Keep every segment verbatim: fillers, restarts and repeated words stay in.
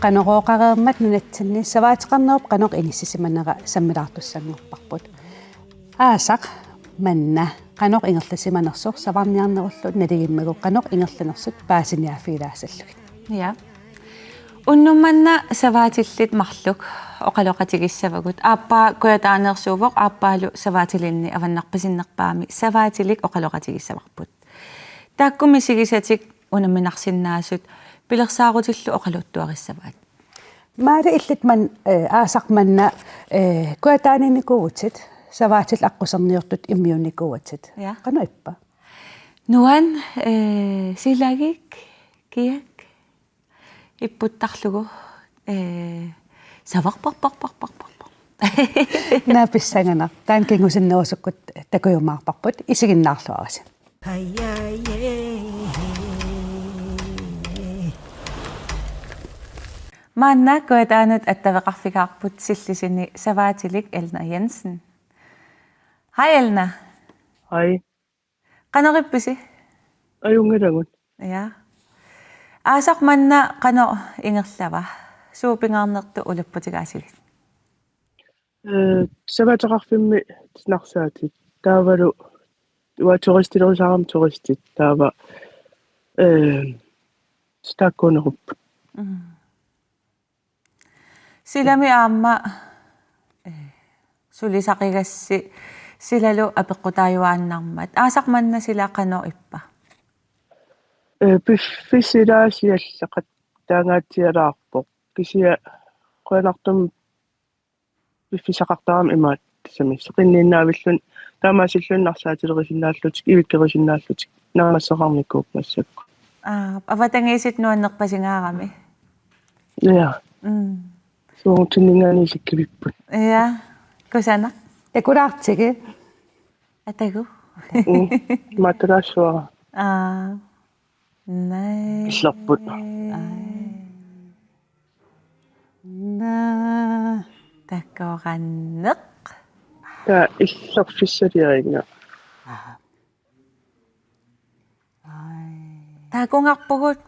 Qanorooqareermat nunatsinni savaateqarnerup qanoq inissisimanera sammilaartussanngorparput. Aasaq manna qanoq ingerlasimanersoq savarniarnerullu nalilimmaguk qanoq ingerlanersut paasiniaaffigilaassallugu. Ja. Unnuk manna savaatillit marluk oqaloqatigissavagut. Aappaa kujataaneersuuvoq, aappaalu savaatilinni avannarpasinnerpaami savaatilik oqaloqatigissavarput. Taakku misigisatik unamminarsinnaasut pilersaarutillu oqaluttuarissavaat. Maali illit man-, eh, aasaq manna, eh, kujataaniinnikuuvutit, savaatit aqquserniortut immiunnikuuatit. Ja. Qanoq ippa? Nuan, eh, silagik, kiak, ipputtarlugu, eh, savarparparparparparpar. Naapissaganeq. Taanna kingusinnerusukkut takujumaarparput isiginnaarluarisi. Maanna kujataanut attaveqarfigaarput sillisini savaatilik Elna Jensen. Hej Elna. Hej. Qanoq ippisi? Ajunngilagut. Ja. Aasaq manna qanoq ingerlava? Suut pingaarnertut ulapputigaasigit? Eh, savaateqarfimmi Narsaatit. Taavalu uanga turistilerisarama turistit. Taava, eh, taakkuunerupput. Mm. Silami aamma, eh, sulisaqigassi silalu apeqqutaajuaannarmat. Aasaq manna sila qanoq ippa? Eh, piffissaq sila siallaqattaangaatsialaarpoq. Kisianni qujanartumik piffissaqartarama imaattumik seqinniinnaavilluni taamaasilluni Narsaatilerisinnaalluni, ivikkerisinnaallutik, naammasseqarnikuupput massakkut. Aa, avatangiisit nuannerpasingaarami. Ja. Mm. Suungutinningaaniisikkivipput. Ja. Kusanaq. Takulaartigi. Atagu. Mm. Maatalaassuara. Aa. Naa. Illerput. Ai. Naa. Takoranneq. Taa illerfissaliarinnga. Aha. Ai. Takungarpugut.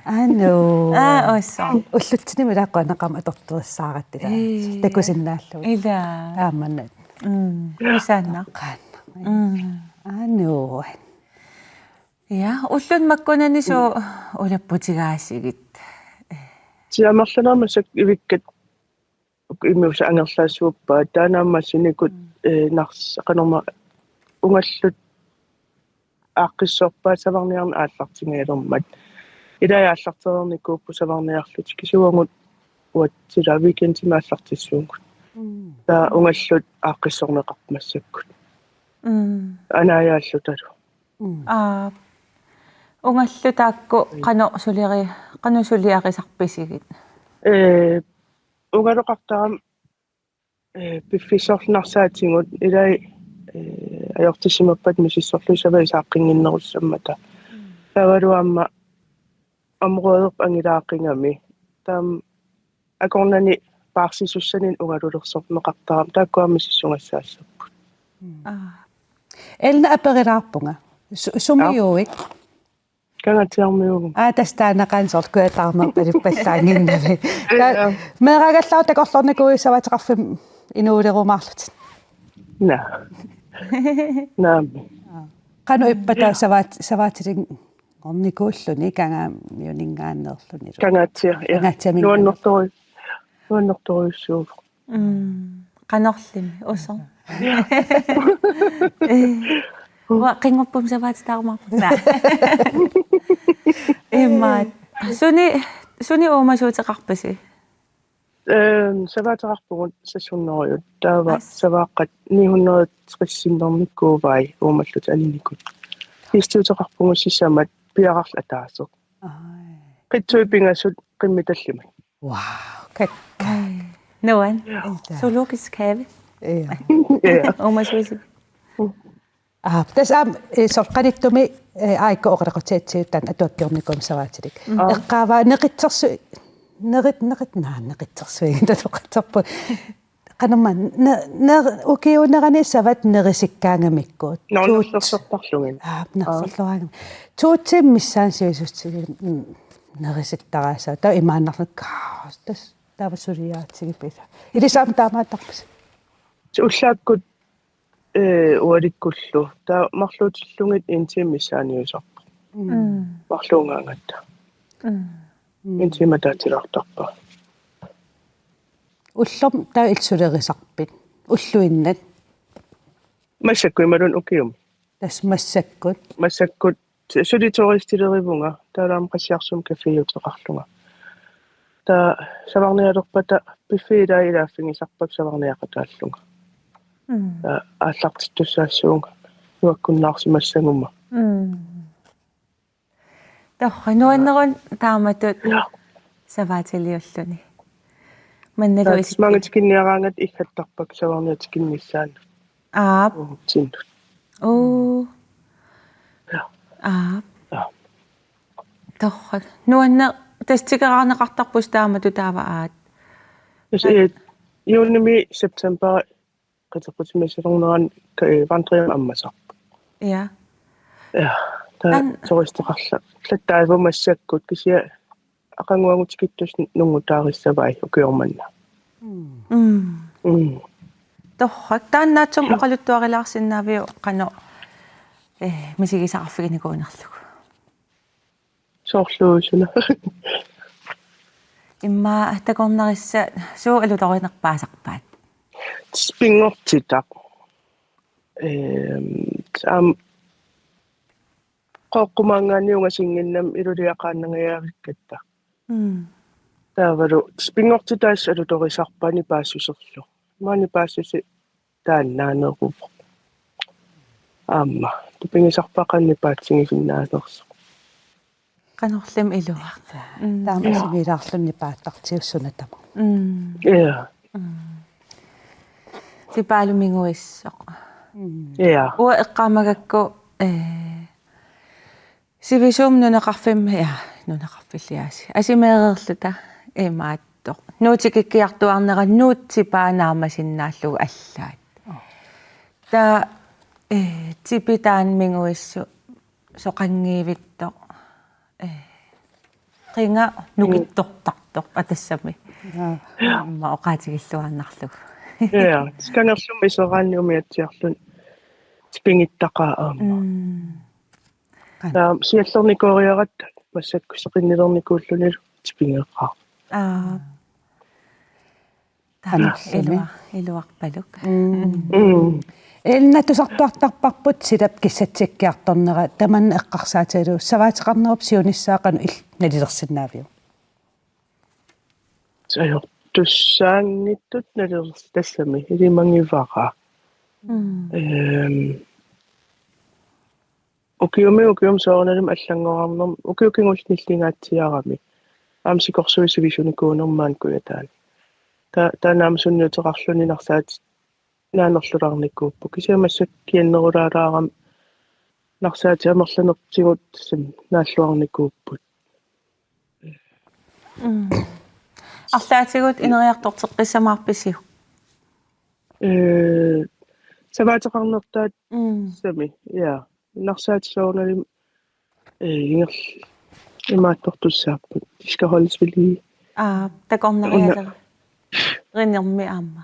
Anu. Aa, osso. Ullutsinni milaqquanaqam atorturissaarattila. Ii. Takusinnaallugu. Ila. Aammanna. Mm. Kusanaq. Qaanna. Mm. Anu. Ja, ullut makkunani suut ulapputigaatsigit? Siamerlanermik massakkut ivikkat uku immiussat angerlaassuuppaat, taanna aamma sinikut, mm, eh, nars-, qanormaa ungallut aaqqissorpaat savarniarneq aallartingajalermat. Ilai aallartereernikuupput savarniarlutik kisianni uagut uatsila weekendimi aallartissuugut. Mm. Taava ungallut aaqqissorneqarput massakkut. Mm. Anaajaallutalu. Mm. Aa, ungallu taakku qanoq suliari-, qanoq suliarisarpisigit? Eh, ungaloqartarama, eh, piffissaq Narsaatigut ilai, eh, ajortissimappat misissorlugit savaat saaqqinnginnerussammata. Mm. Taavalu aamma områderput angilaaqigami. Taama akornanni paarsisussanik ungalulersorneqartarama taakku aamma misissugassaassapput. Aa. Elna aperilaarpunga. Su-, sumiuit? Aap. Kangaatsiarmiuuvugut. Aa, tassa taanna qanoq soorlu kujataarneq palippallaannginnami. Ja. Taa-, meeraagallartut takorloornikuuiuk savaateqarfimmut inuulerumaarlutit. Naa. Naamik. Aa. Qanoq ippa taava savaat-, savaatilinngornikuulluni Kangaamiuninngaanneerlunilu? Kangaatsiaq, ja. Kangaatsiaminngaanneerluni. Nuannertoru-, nuannertorujussuuvoq. Mm. Qanorlimi, uso. Uanga qinngorpumik savaatitaarumaarpunga. Naa. Imaat. Suni, suni uumasuuteqarpisi? Ehm, savaateqarpugut seks hundrede. Taava as. Savaaqqat ni hundrede tres sinnernikkuuai uumallutik aninikut. Hestiuteqarpugut sisamat piararlu ataaseq. Ai. Qitsui pingasut qimmitallimat. Wow, kakkaak. Ai. Nuan. Ja. Zoologisk have. Ja. Ja. Uumasuusik. Aa, tassa aamma, eh, soorlu qanittumi, eh, A I K oqaloqatigatsigu taanna atuakkiornikuummat savaatilik. Mm. Aa. Eqqaavaa neqitsersu-, neqit-, neqit-, naa, neqitsersuiginngitsoq oqartarpoq. Qanormaa, ne-, ne-, ukiuunerani savat nerisikkaangamikku. Nå, tuut-, nersortarlugit. Aa, aa, nersorluaangamik. Tuutsit missaani sivisussutigit, mm, nerisittaraassavat. Taava imaannarluni kaos. Tassa taava suliaatigippisa. Ilissi aamma taamaattarpisi. Ullaakkut, eh, ualikkullu. Taava marluutillugit en time missaaniusarpoq. Mm. Mm. Marluugaangatta. Mm. Mm. En time ataatsilaartarpaa. Ullumi taava illit sulerisarpit? Ulluinnaq? Massakkut imaluunniit ukiumi? Tassa massakkut. Massakkut su-, suli turistilerivunga. Taavalu aamma Qassiarsummi kaffiuteqarlunga. Taava savarnialerpata piffissap ilaani ilaaffigisarpakka savarniaqataallunga. Mm. Taava aallartittussaassuunga nuakkunnaarsimassaguma. Mm. Torrak, nuanneruna taamatut. Ja. Savaatiliulluni. Mannalu. Taava isip- maanga tikinniaraangatta iggattarpakka savarniaq tikinnissaanut. Aap. Uatsinnut. Uu. Ja. Aap. Ja. Torrak. Nuanneq, tassa tikeraarneqartarpusi taamatut taava aat. Tassa, eh, juunimi septembari qiteqqutissimanerani ka-, eh, vandrehjemmi ammasarpoq. Ja. Ja, taava an- turisteqarluta. Taava massakkut kisianni aqaguagu tikittussat nunguttaarissavai ukioq manna. Mm. Mm. Mm. Torrak, taanna aatsaat. Ja. Oqaluttuarilaarsinnaaviuk qanoq, eh, misigisaqarfiginikuunerlugu? Soorlu suna? Immaqa takornarissat suut alutorinerpaasarpaat? Tassa pinngortitaq. Ehm, aamma Qooqqumaanngaanniit ungasinnginnami iluliaqaannangajavikkatta. Mm. Taavalu tassa pinngortitaq tassa alutorisarpaat nipaassuserlu. Maani nipaassuseq taannaaneruvoq. Aamma. Tupigisarpaa qanoq nipaatsigisinnaanersoq. Qanorluunniit iluaq. Mm. Taama. Ja. Isimiilaarluni nipaattartigu suna tamarmi. Mm. Ja. Mm. Tipaaluminguissoq. Mm. Ja. Uanga eqqaamagakku, eh, sivisuumik nunaqarfimmi, ja, nunaqarfilli aasiit. Asimeereerluta imaattoq. Nuup tikikkiartuaarnera nuup tipaa naamasinnaallugu allaat. Oh. Taava, eh, tipi taanna minguissoq soqanngivittoq. Eh, qinga nukittortartoq atassami. Ja. Aamma oqaatigilluaannarlugu. Ja, tassa kangerlummi iseraanni umiatsiarluni tipigittaqaaq aamma. Mm. Taava siallernikooriaratta massakkut seqinnilernikuullunilu tipigeqaaq. Aa. Taanna. Qanorlumi. Ilua-, iluarpaluk. Mm. Mm. Elna, tusartuartarparput silap kissatsikkiartornera, tamanna eqqarsaatigalugu savaateqarnerup siunissaa qanoq il-, nalilersinnaaviuk? Ajortussaanngitsutut nalilersi-, tassami ilimagivara. Mm. Ehm, ukiumi, ukiumi soorunalimi allanngorarnermi, ukiut kingulliit nillingaatsiarami. Aamma sikorsuit sivisunikuunermi maani Kujataani. Ta-, taanna aamma sunniuteqarluni narsaatit naanerlulaarnikuupput. Kisianni massakkut kiannerulaalaarami narsaatit amerlanertigut tassa naalluarnikuupput. Mm. Arlaatigut ineriartorteqqissamaarpisiuk? Eh, savaateqarnertaat. Mm. Tassami, ja. Narsaatit soorunalimi, eh, ingerl-, imaattortussaapput. De skal holdes ved lige. Aa, takornarialera. Una-, rinermi aamma.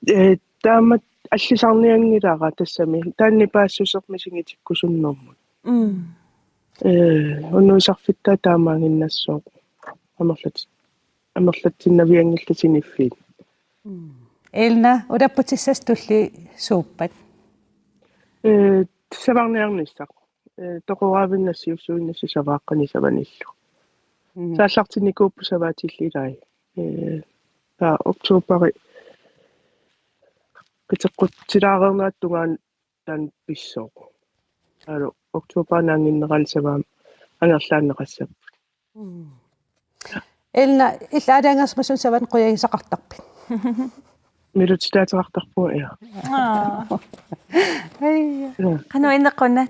Eh, taamatut allisarnianngilara tassami. Taanna nipaassusermi singitikkusunnermut. Mm. Eh, unnuisarfittaaq taamaaginnassaaq. Amerlat-, amerlatsinnavianngillat siniffiit. Mm. Elna, ulapputissasi tulliit suuppat? Eh, savarniarnissaq. Eh, toqoraavinnaq siussuinnissaq savaaqqani savanillu. Mm. Saallartinnikuupput savaatillit ilaat. Eh, taava oktobari qiteqqutsilaareernerata tungaanut taanna pissooq. Taavalu oktobarip naannginnerani savaammi angerlaanneqassapput. Mm. Elna, illit aalajangersimasumik savanut qujagisaqartarpit? Milutitaateqartarpunga, ja. Aa. Qanoq inequnat?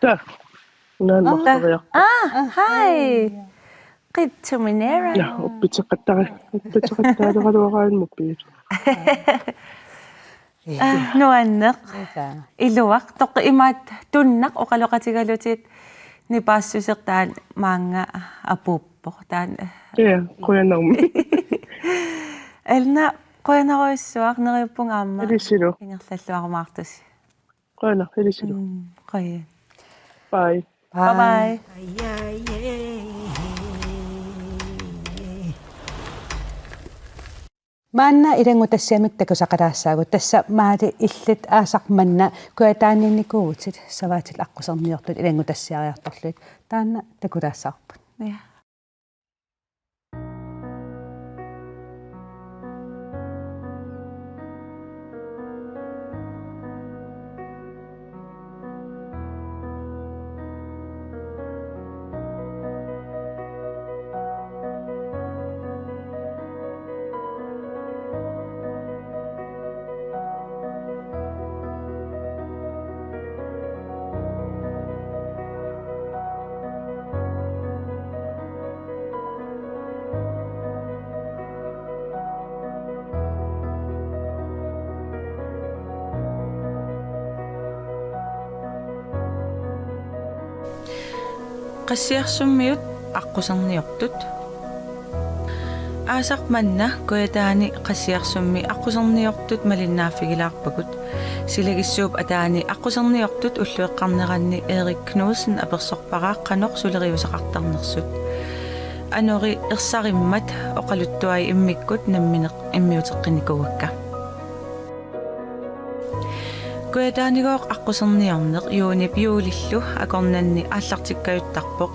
Taa. Naanna. Taa. Ah, hej. Qitsuminera. Ja, uppitseqattara-, uppitseqattaaraluaraanni muppiit. Ah, nuanneq. Iluaq, toqqi imaattunnaq oqaloqatigalutit nipaassuseq taanna maanga apuuppoq taanna. Ja, qujanarmi. Elna, qujanarujussuaq, neriuppunga aamma. Ilisilu. Ingerlalluarumaartusi. Qujanaq, ilisilu. Mm, qujan. Bye. Bye bye. Maanna ilanngutassiamik takusaqalaassaagut, tassa maali illit aasaq manna Kujataaniinnikuuvutit savaatillit aqquserniortut ilanngutassiariartorlugit. Taanna takulaassavarput. Ja. Qassiarsummiut aqquserniortut. Aasaq manna Kujataani Qassiarsummi aqquserniortut malinnaaffigilaarpagut. Silagissuup ataani aqquserniortut ullueqqarneranni Erik Knudsen apersorpara qanoq suleriuseqartarnersut. Anori ersarimmat oqaluttuai immikkut nammineq immiuteqqinnikuuakka. Kujataanigooq aqquserniorneq juunip juulillu akornanni aallartikkajuttarpoq.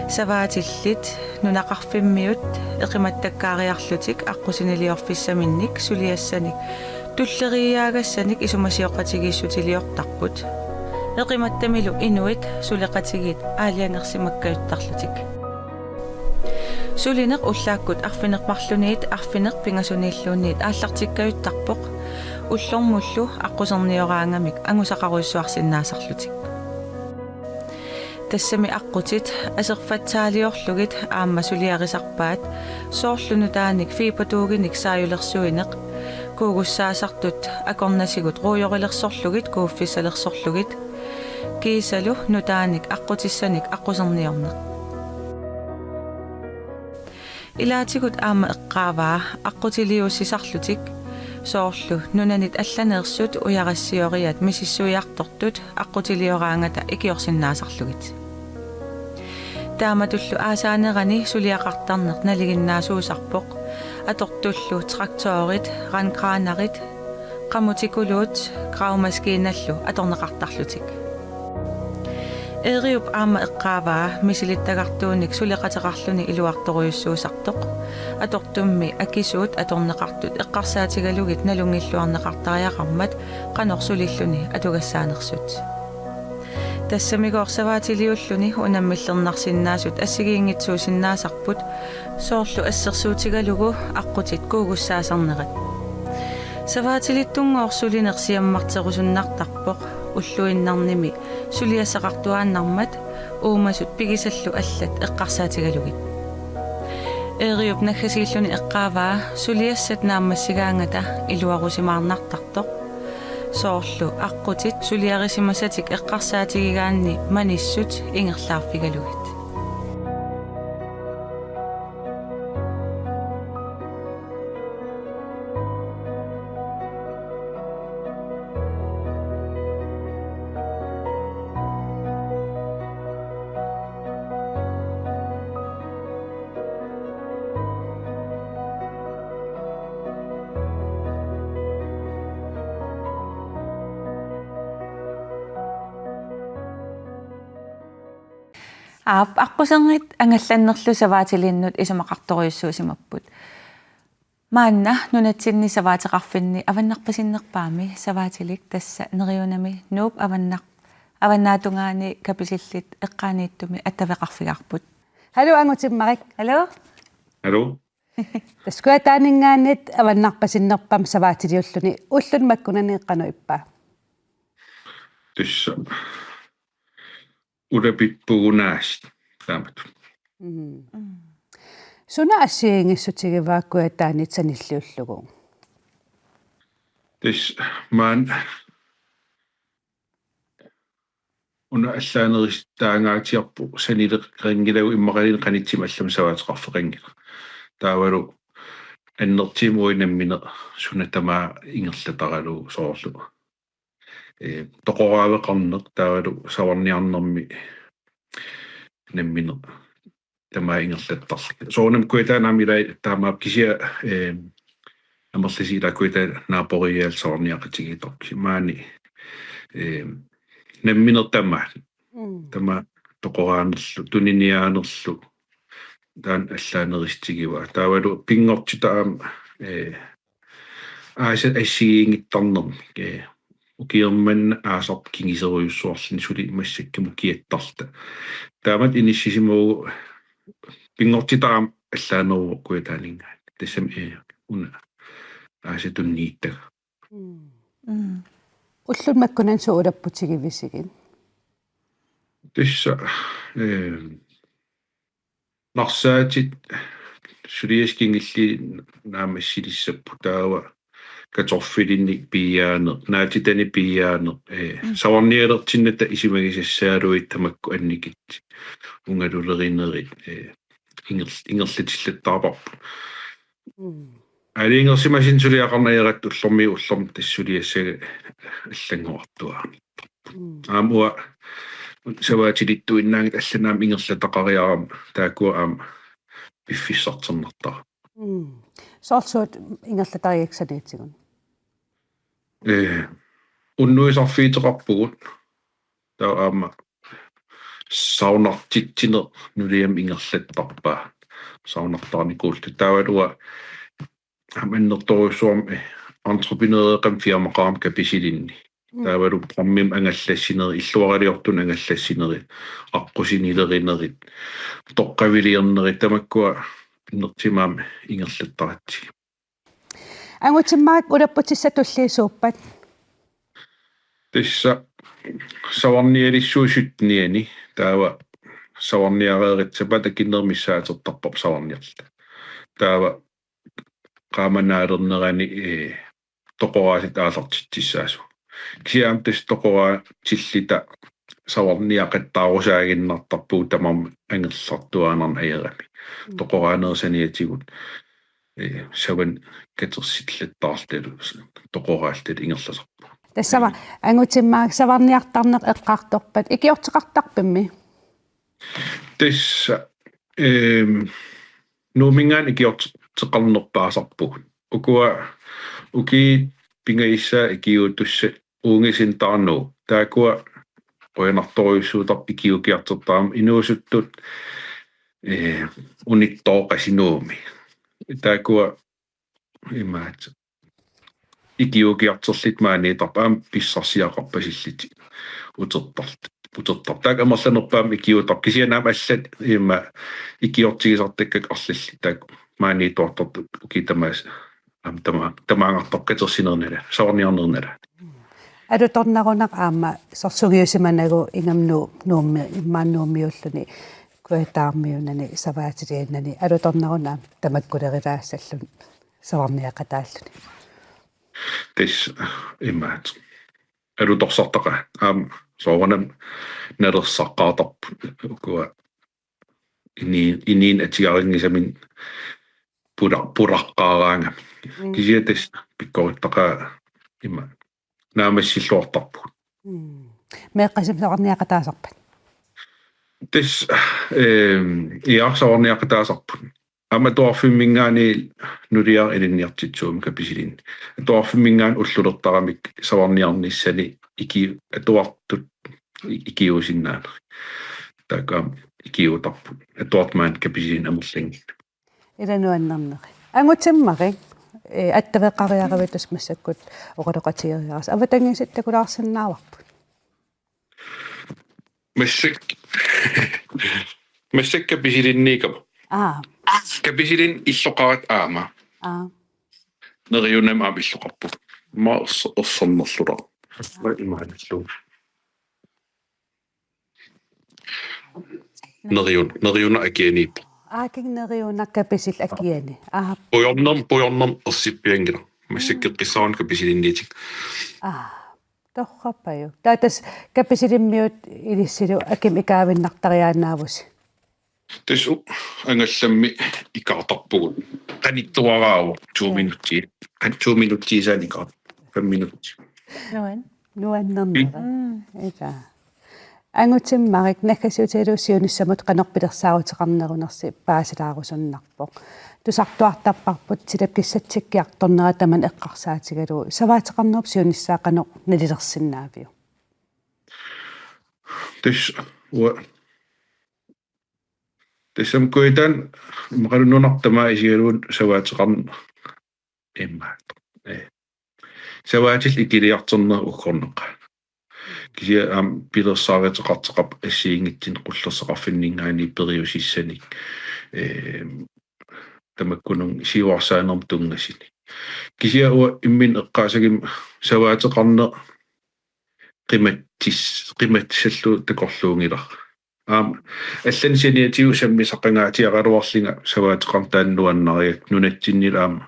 Savaatillit nunaqarfimmiut eqimattakkaariarlutik aqqusiniliorfissaminnik suliassanik tulleriiaagassanik isumasioqatigiissutiliortarput. Eqimattamilu inuit suleqatigiit aalajangersimakkajuttarlutik. Sulineq ullaakkut arfineq-marlunniit arfineq-pingasuniilluunniit aallartikkajuttarpoq, ullormullu aqqusernioraagamik angusaqarujussuarsinnaasarlutik. Tassami aqqutit aserfatsaaliorlugit aamma suliarisarpaat, soorlu nutaanik fiberduginik saajulersuineq, kuugussaasartut akornasigut ruujorilersorlugit kuuffissalersorlugit, kiisalu nutaanik aqqutissanik aqquserniorneq. Ilaatigut aamma eqqaavaa aqqutiliuussisarlutik, soorlu nunanit allaneersut ujarassioriat misissuiartortut aqqutilioraangata ikiorsinnaasarlugit. Taamatullu aasaanerani suliaqartarneq nalinginnaasuusarpoq, atortullu traktorit, randkranerit, qamutikuluut gravemaskiinallu atorneqartarlutik. Eeriup aamma eqqaavaa misilittagartuunik suleqateqarluni iluartorujussuusartoq, atortummi akisuut atorneqartut eqqarsaatigalugit nalunngilluarneqartariaqarmat qanoq sulilluni atugassaanersut. Tassamigooq savaatiliulluni unammillernarsinnaasut assigiinngitsuusinnaasarput, soorlu assersuutigalugu aqqutit kuugussaasarnerat. Savaatilittunngooq sulineq siammarterusunnartarpoq, ulluinnarnimi suliassaqartuaannarmat uumasut pigisallu allat eqqarsaatigalugit. Eeriup naggasiilluni eqqaavaa suliassat naammassigaangata iluarusimaarnartartoq, soorlu aqqutit suliarisimasatik eqqarsaatigigaanni manissut ingerlaarfigalugit. Aap, aqquserngit angallannerlu savaatilinnut isumaqartorujussuusimapput. Maanna nunatsinni savaateqarfinni avannarpasinnerpaami savaatilik, tassa neriunami Nuup Avannaq-, Avannaatungaani Kapisillit eqqaaniittumi attaveqarfigaarput. Hallo, Angutimmarik. Hallo. Hallo. Tassa Kujataaninngaanniit avannarpasinnerpaamik savaatiliulluni, ulluni makkunani qanoq ippa? Tassa ulapippugunaasi taamatut. Mm. Suna assigiinngissutigivaa Kujataani sanilliullugu? Tassa maani una allaanerusutaangaatsiarpoq sanileqanngilagut immaqaluunniit qanittumik allamik savaateqarfeqanngilaq. Taavalu annertuumik uagut nammineq suna tamaat ingerlataralugu soorlu. Ee, toqoraaveqarneq taavalu savarniarnermi nammineq tamaat ingerlattarluni. Soorunami Kujataani aamma ilai taamaappoq kisianni, ee, amerlasuut ilaa Kujataani naaporiaat savarniaqatigiittarput. Maani, ee, nammineq tamaat. Mm. Tamaat toqoraanerlu, tuniniaanerlu, taanna allaanerusutigivaa. Taavalu pinngortitaq aamma, ee, aasap assigiinngittarnermik, ee, ukioq manna aasaq kinguserujussuarluni suli massakkut ukiattarluta. Taamatut inissisimavugut pinngortitaq aamma allaaneruvoq Kujataaninngaanniit. Tassami, ee, una aasap tunniuttagaq. Mm. Mm. Ulluni makkunani suut ulapputigivisigit? Tassa, ee, narsaatit suliassat kingulliit naammassilissapput taava kartoffelinnik piiaaneq, naatitanik piiaaneq, ee, mm, savarnialertinnatta isumagisassaaluit tamakku annikitsunik ungalulerinerit, ee, inger-, ingerlatillattaarparput. Mm. Aalajangersimasumik suliaqarneq ajorput ullormiit ullormut tassa suliassagut allanngorartuaarniartarput. Mm. Aamma uanga savaatilittuinnaanngitsoq allanut aamma ingerlataqariarama taakkua aamma piffissarternartaraat. Mm. Soorlu suut ingerlatarigakkit saniatigut? Ee, unnuisarfiuteqarpugut. Taava aamma saunartitsineq nuliama ingerlattarpaa. Saunartaarnikuulluta. Taavalu uanga aamma annertoorujussuarmik entreprenøreqarama firmaqarama Kapisilinni. Mm. Taavalu programmimik angallassinerit, illuaraliortunut angallassinerit, aqqusinilerinerit, toqqaviliornerit, tamakkua annertuumik aamma ingerlattaratsigit. Angutimmarik ulapputissat tulliit suuppat? Tassa savarnialissuusittuniani taava savarniareerit sapaatip akunneri missaatertarpavut savarniarluta. Taava qaamanaalernerani, ee, toqoraasut aallartitsissaasut. Kisianni aamma tassa toqoraatilluta savarniaqattaarusaaginnartarpugut tamarmik angerlartuaannarneq ajorami. Mm. Toqoraanerup saniatigut, ee, savanut katersillattaarlutalu toqoraalluta ingerlasarpugut. Tassami Angutimmarik savarniartarneq eqqartorpat ikiorteqartarpimmi? Tassa, ehm, Nuumminngaanniit ikiorteqarnerpaasarpugut. Ukua ukiut pingajussaat ikiuutussat Unge Centernuup. Taakkua qujanartorujussuutarput ikiuukkiartortarami inuusuttut, eh, unittooqasinngorlugit. Taakkua imaattoq ikiuukkiartorlutik maaniittarput aamma pissarsiaqarpasillutik utertarlutik. Utertarput. Taakku amerlanerpaamik ikiuuttarput. Kisianni aamma allat immaqa ikiortigisartakkakka arlallit taakku maaniittuartartut ukiut tamaasa aamma tama-, tamaanngartarput katersinerit nalaanni, savarniarnerit nalaanni. Alutornarunaq aamma soorlu sungiusimanagu ingammik Nuu-, Nuummi, immaqa Nuummiulluni Kujataarmiunani savaatiliinnani alutornarunaq aamma tamakkulerilaassalluni savarniaqataalluni. Tassa imaattoq. Alutorsartaqaaq aamma soorunami nalersaqqaartarput ukua ini-, inuuneq atugarinngisamik pula-, pulaqqaaraangamik. Mm. Kisianni tassa pikkorisartaqaaq ima naammassilluartarpugut. Mm. Meeqqasimmi savarniaqataasarpat? Tassa, ehm, ja, savarniaqataasarput. Aamma atuarfimminngaanniit nuliara ilinniartitsisut Kapisilinni. Atuarfimminngaanniit ullulertaramik savarniarnissani iki-, atuartut i-, ikiuusinnaanerit. Taakku aamma ikiuuttarput. Atuartut maani Kapisilinni amerlanngillat. Ila nuannernerit. Angutimmarik, eh, attaveqariaravit tassa massakkut oqaloqatigeriarassi. Avatangiisit takulaarsinnaavarput? Massak-, massakkut Kapisilinniikama. Aa. Kapisilinni illoqaratta aamma. Aa. Neriunami aamma illoqarpugut. Aamma erse-, ersernerlulaarpoq. Aamma imaanillu. Neriun-, neriuna akianiippoq. Aakinga neriuna Kapisil akiani. Aa. Pujornerm-, pujornermik ersippianngilaq. Massakkut eqqissaarunga Kapisilinniitinga. Aa. Torrappajuk. Taava tassa Kapisilimmiut ilissilu akimut ikaavinnartariaannaavusi. Tassa angallammi ikaartarpugut. Qanittuaraavoq to minutti. Qan-, to minutti isaani ikaar-. Fem minutti. Nuan. Nuannernera. Mm. Ila. Angutimmarik naggasiutigalugu siunissamut qanoq pilersaaruteqarnerunersi paasilaarusunnarpoq. Tusartuartarparput silap kissatsikkiartornera tamanna eqqarsaatigalugu. Savaateqarnerup siunissaa qanoq nalilersinnaaviuk? Tassa uanga. Tassami kujataani immaqalu nunarput tamaat isigalugu savaateqarn-, immaqa. Ee. Savaatillit ikiliartornerat uggorneqaaq. Kisianni aamma pilersaaruteqartoqarpoq assigiinngitsunik qullersaqarfinninngaanniit periusissanik. Ee, tamakkununnga siuarsaanermut tunngasunik. Kisianni uanga imminut eqqaassaguma savaateqarneq qimatsis-, qimatsallugu takorluunngilara. Aamma allanik saniatigut sammisaqangaatsiaraluarlunga savaateqarneq taanna nuannarigakku nunatsinnilu aamma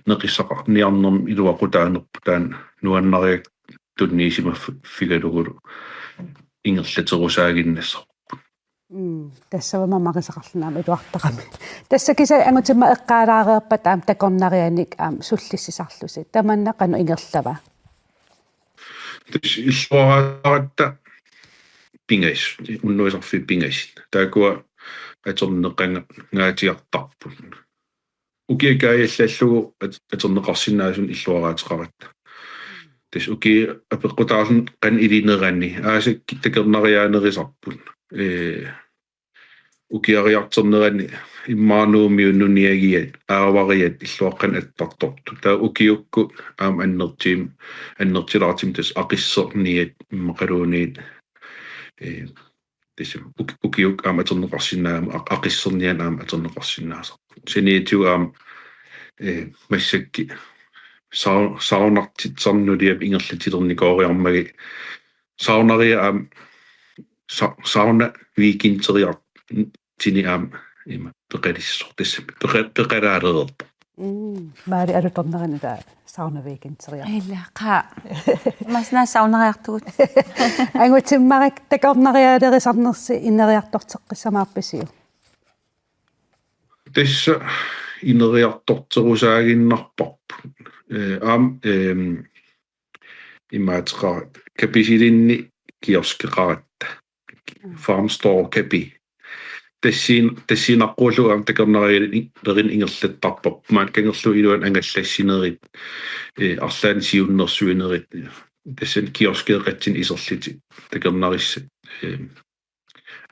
neqissaqarniarnermi iluaqutaanerput taanna nuannarigakku tunniusimaffigalugulu ingerlaterusaaginnassaaq. Mm, tassa uanga marisaqarlunga aamma iluartaqaaq. Tassa kisianni Angutimmarik eqqaalaareerpat aamma takornarianik aamma sullissisarlusi. Tamanna qanoq ingerlava? Tassa illuaraaratta pingasut, unnuisarfiit pingasut. Taakkua atorneqangaatsiartarput. Ukiut kaajallallugu at-, atorneqarsinnaasunik illuaraateqaratta. Tassa ukiut apeqqutaalluni qanoq ilinerani. Aasakkut takornariaanerusarput. Ee, ukiariartornerani immaqa Nuummiut nuniagiat, aavariat illuaqqanik attartortut. Taava ukiukkut aamma annertuum-, annertulaartumik tassa aqisserniat immaqaluunniit, ee, tassa uk-, ukiukkut aamma atorneqarsinnaagami aq-, aqissernianik aamma atorneqarsinnaasarput. Saniatigut aamma, ee, massakkut sau-, saunartitsisarneq nuliap ingerlatilernikooriarmagit saunariat aamma sa-, sauna weekenderiartuni aamma ima peqalissoq tassami peqa-, peqalaalereerpoq. Mm, maani alutornerani taava sauna weekenderiartoq. Ila, qaa. Massakkut saunariartugut. Angutimmarik takornariaalerusarnersi ineriartorteqqissamaarpisiuk? Tassa ineriartorterusaaginnarparput. Ee, aamma, eem, imaateqaratta, Kapisilinni kioskeqaratta. Farm Store Kapi. Tassiin-, tassiinnaqquullugu aamma takornarialerineq ingerlattarparput. Maani kangerluup iluani angallassinerit, ee, arlaannik siunnersuinerit. Tassani kioskeeqatsinni iserlutik takornarissat, ee,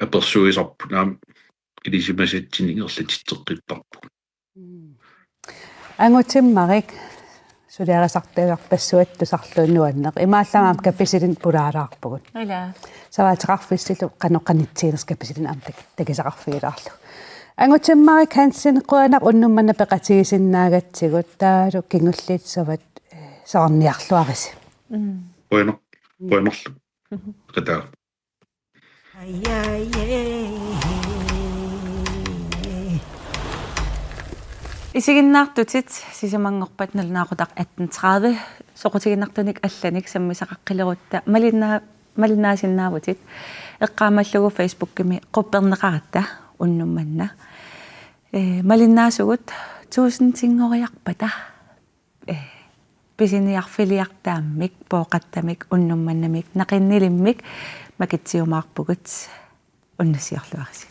apersuisarput aamma ilisimasatsinnik ingerlatitseqqittarpugut. Mm. Angutimmarik suliarisartuarpassuit tusarluunniit nuanneq. Imaallaat aamma Kapisilinni pulaalaarpugut. Ila. Savaateqarfissillu qanoq qanitsiinersoq Kapisilinni aamma tak-, takusaqarfigilaarlugu. Angutimmarik Hansen, qujanaq unnuk manna peqatigisinnaagatsigut, taavalu kingulliit savat, eh, saarniarluarisi. Mm. Qujanaq. Qujanarlu. Qataaq. Isiginnaartutit, sisamanngorpat nalunaaqutaq atten tredive, soqutiginartunik allanik sammisaqaqqilerutta malinnaa-, malinnaasinnaavutit, eqqaamallugu Facebookimi qupperneqaratta unnuk manna. Ee, malinnaasugut tuusintinngoriarpata. Ee, pisiniarfiliartaammik, pooqattamik, unnuk mannamik, naqinnilimmik makitsiumaarpugut, unnussiorluarisi.